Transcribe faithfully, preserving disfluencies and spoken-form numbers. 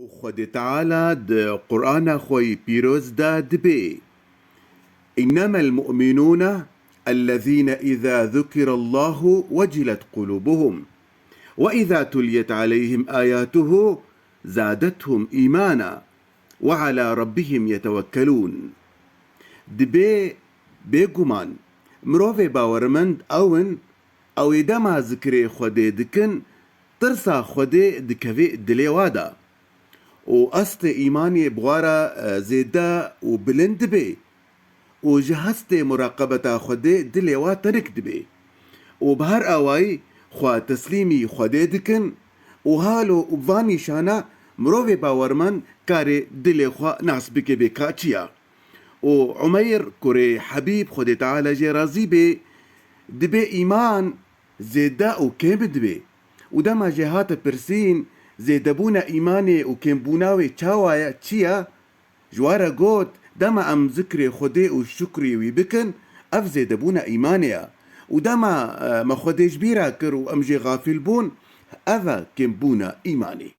Xwedê Teala di Qur'ana xwe yî pîroz de dibê: "إنما المؤمنون الذين إذا ذكر الله وجلت قلوبهم وإذا تليت عليهم آياته زادتهم إيمانا وعلى ربهم يتوكلون." Dibê, bêguman, mirovê bawermend ew in, ew ê dema zikrê Xwedê dikin, tirsa Xwedê dikevê dilê wa de. Û astê îmanê bi wa re, e, zêde û bilind dibê. Û ji hestê muraqebeta Xwedê dilê wa tenik dibê. Û bi her awayî xwe teslîmî Xwedê dikin û halo û bi van nîşana mirovê bawermend karê dilê xwe nas bike bê ka çi ya. Û Umeyr kurê Hebîb, Xwedê Teala jê razî bê, dibê îman zêde û kêm dibê. Û dema jê hate pirsîn, zêdebûna îmanê û kêmbûna wê çawa ye, çi ye? Ji wa re got, dema em zikrê Xwedê û şukrê wî bikin, ev zêdebûna îmanê ye. Û dema, e, me Xwedê ji bîra kir û em jê xafîl bûn, ev e kêmbûna îmanê.